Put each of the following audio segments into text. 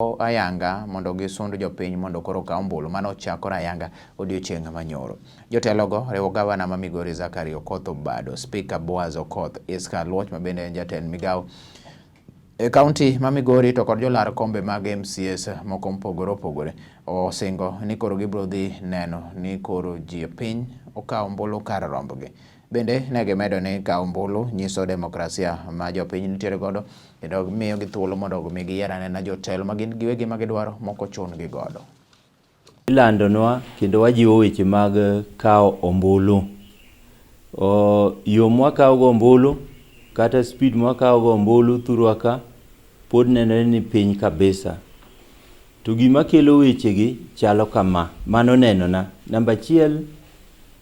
Ayanga mondo gisund jopiny mondo koro okaw ombulu mane ochakore ayanga odiochieng' manyoro. Jotelogo riwo gavana ma Migori Zachary Okoth Obado, Spika Boaz Okoth, Iska Aluoch ma bende en jatend migawo e kaunti ma Migori to kod jolar kombe mag MCAs moko mopogore opogore osingo ni koro gibiro dhi neno ni koro ji e piny okawo ombulu kar rombgi. Bende ne gimedo ni kawo ombulu nyiso demokrasia ma jopiny nitiere godo kendo miyogi thuolo mondo mi giyier anena jotelo ma gin giwegi ma gidwaro mok ochun gi godo. Ilandonwa kendo wajiwo weche mag kawo ombulu. Yo mwakawogo ombulu kata speed mwakawogo ombulu thurwa ka pod nenore ni piny kabisa. To gima kelo wechegi chalo kama, mano nenona. Namba achiel,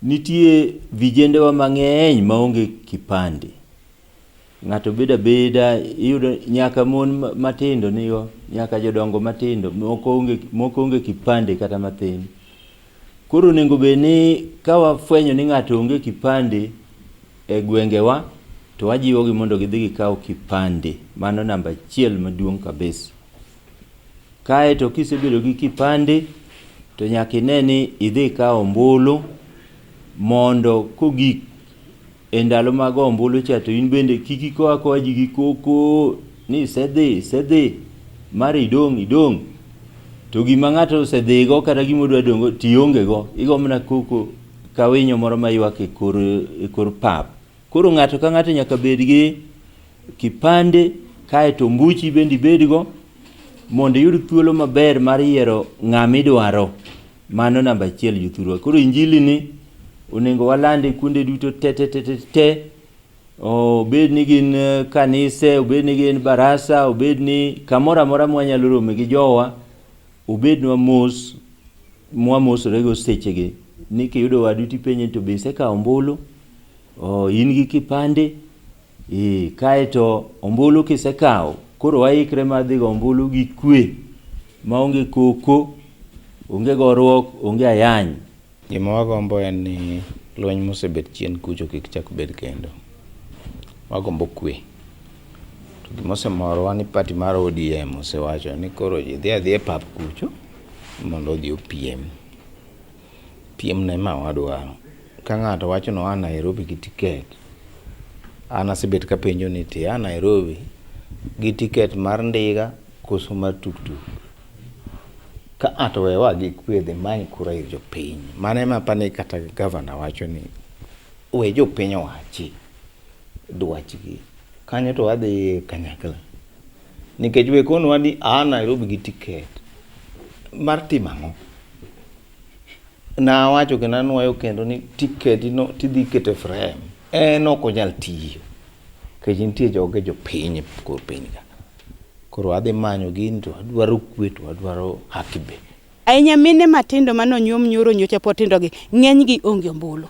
nitie vijendewa mang'eny maonge kipande. Ng'ato bedo abeda, iyudo nyaka mon matindo nigo, nyaka jodongo matindo, moko onge kipande kata mathin. Koro onego bed ni ka wafwenyo ni ng'ato onge kipande e gwengewa, to wajiwogi mondo gidhi gikaw kipande. Mano namba achiel maduong' kabisa. Kae to kisebedo gi kipande to nyaka ine ni idhi ikawo ombulu mondo kogik e ndalo mag go ombulu cha to in bende kik ikow akowa ji gi koko ni isedhi isedhi mar idong' idong'. To gima ng'ato osedhigo kata gima odwa dong' go to ionge go, igo mana koko ka winyo moro maywak e kor pap. Koro ng'ato ka ng'ato nyaka bed gi kipande kaeto ombuchi bende ibedgo mondo iyud thuolo maber mar yiero ng'ama idwaro. Mano namba achiel jothurwa. Koro injili ni onego walande kuonde duto te te te te te. Obed ni gin kanise, obed ni gin barasa, obed ni kamoro amora mwanyalo rome gi jowa, obednwa mos mwamosore go sechegi ni kiyudo wadu tipenje ni to be isekawo ombulu? Oh, in gi kipande? Ee, kaeto ombulu kisekawo, koro waikre mar dhi go ombulu gi kwe maonge koko, onge goruok, onge ayany. Gima wagombo en ni lweny mosebet chien kucho kik chak bed kendo. Wagombo kwe. To gima osemorowa ni party mar ODM osewacho ni koro ji dhi adhiya e pap kucho mondo odhi opiem. Piem no ema wadwaro. Ka ng'ato wacho ni oa Nairobi gi tiket, an asebet kapenjo ni to ia Nairobi gi tiket mar ndiga koso mar tuktuk? Ka a to wewa gi kwe dhi many kura ir jopiny. Mano ema apani ni kata gavana wacho ni we jopiny owachi dwachgi. Kanyo to wadhiye kanyakla. Nikech we konowa ni a Nairobi gi tiket mar timo ang'o? Nawacho kendo anuoyo kendo ni tiket no tidhi keto e frame. En ok onyal tiyo. Nikech nitie joge jopiny e kor piny ka. Koro adhi manyo gini to adwaro kwe to adwaro haki be. Ahinya mine matindo mane onyuom nyoro nyocha pod tindogi, ng'enygi onge ombulu.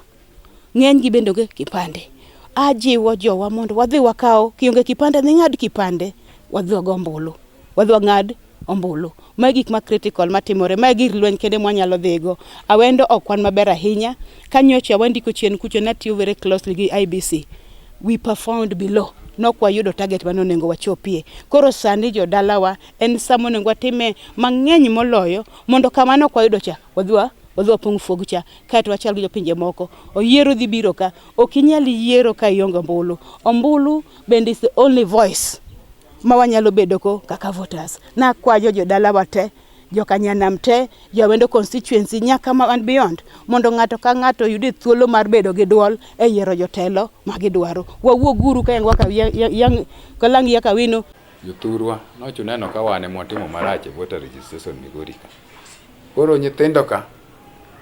Ng'enygi bende onge kipande. Ajiwo jowa mondo wadhi wakaw, kionge kipande dhi ng'ad kipande, wadhi wago ombulu. Wadhi wang'ad ombulu. Mae gik ma critical matimore, mae gir lweny kende mwanyalo dhigo. Awendo ok wan maber ahinya. Ka nyocha wandiko chien kucho natiyo very closely gi IEBC. We performed below. Nok wayudo target mane onego wachopie. Koro sani jodalawa en sa monego watime mang'eny moloyo mondo kama nok wayudo cha wadhi wadhi wapong' fuog cha kaeto wachal gi jopinje moko. Oyiero dhi biro ka. Ok inyal yiero ka ionge ombulu. Ombulu bende is the only voice ma wanyalo bedo go kaka voters. Nakwayo jodalawa te, jokanyanam te, jowendo constituency nyaka ma and beyond mondo ng'ato ka ng'ato oyudie thuolo mar bedo gi duol e yiero jotelo ma gidwaro. Wawuoguru ka yang kalang yaka wino. Jothurwa nocho neno ka wan ema watimo marach e voter registration Migori ka. Koro nyithindo ka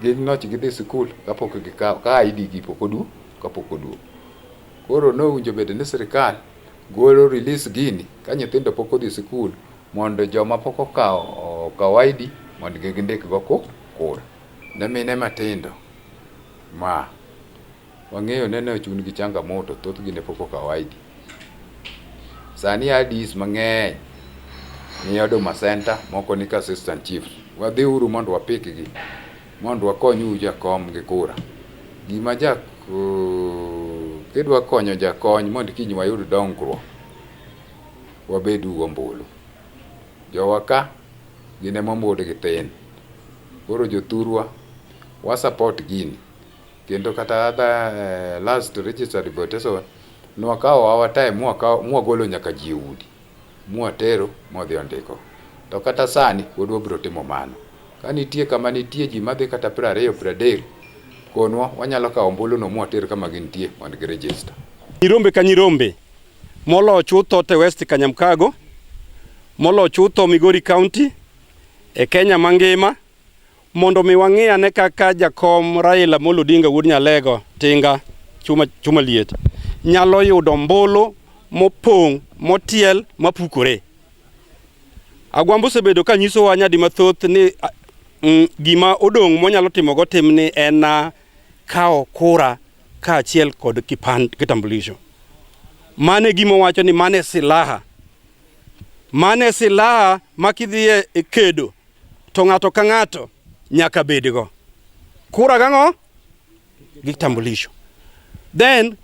gin noch gidhi sikul kapok gikawo ka ID gi pok odu kapok oduogo. Koro nowinjo bed ni sirikal golo release gini ka nyithindo pok odhi sikul mondo joma pok okawo okaw ID mondo gindik go kura. Ne mine matindo ma wang'eyo ni ne ochun gi changamoto thothgi ne pok okawo ID. Sani IDs mang'eny ni Huduma Center moko ni ka assistant chiefs. Wadhi uru mondo wapikgi mondo wakony jakom gi kura. Gima ja kidwa konyo jakony mondo kiny wayud dongruok, wabed u ombulu. Jowa ka Gin ema ombulu gi thin. Koro jothurwa, wa support gini. Kendo kata other last registered votation, nwakawo our time mwagolo nyaka ji e udi. Mwatero modhi ondiko. To kata sani pod wabiro timo mano. Ka nitie kama nitie ji madhi kata 20, 30, konwa wanyalo kawo ombulu no mwater kama gintie mondo gi register. Nyirombe ka nyirombe molo chutho te West Kanyamkago, molo chutho Migori County, e Kenya mangima, mondo mi wang'i ane kaka jakom Raila Amolo Odinga wuod Nyalego Tinga chuma, chuma liet nyalo yudo ombulu mopong' motiel mapukore. Agwambo osebedo ka nyisowa nyadi mathoth ni gima odong' monyalo timogo timni en kawo kura kaachiel kod kitambulisho. Mano e gima owacho ni mano e silaha. Mano e silaha ma kidhiye e kedo to ng'ato ka ng'ato nyaka bedgo. Kura gang'o? Gi kitambulisho. Then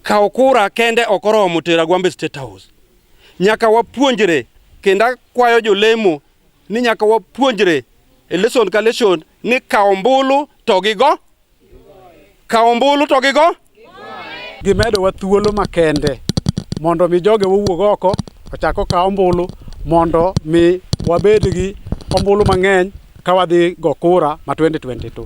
kawo kura kende ok oromo tero Agwambo e State House. Nyaka wapuonjre kendo akwayo jolemo ni nyaka wapuonjre e lesson ka lesson ni kawo ombulu to gigo kawo ombulu to gigo. Gimedowa thuolo makende mondo mi joge owuog oko ochak okaw ombulu mondo mi wabed gi ombulu mang'eny ka wadhi go kura ma 2022.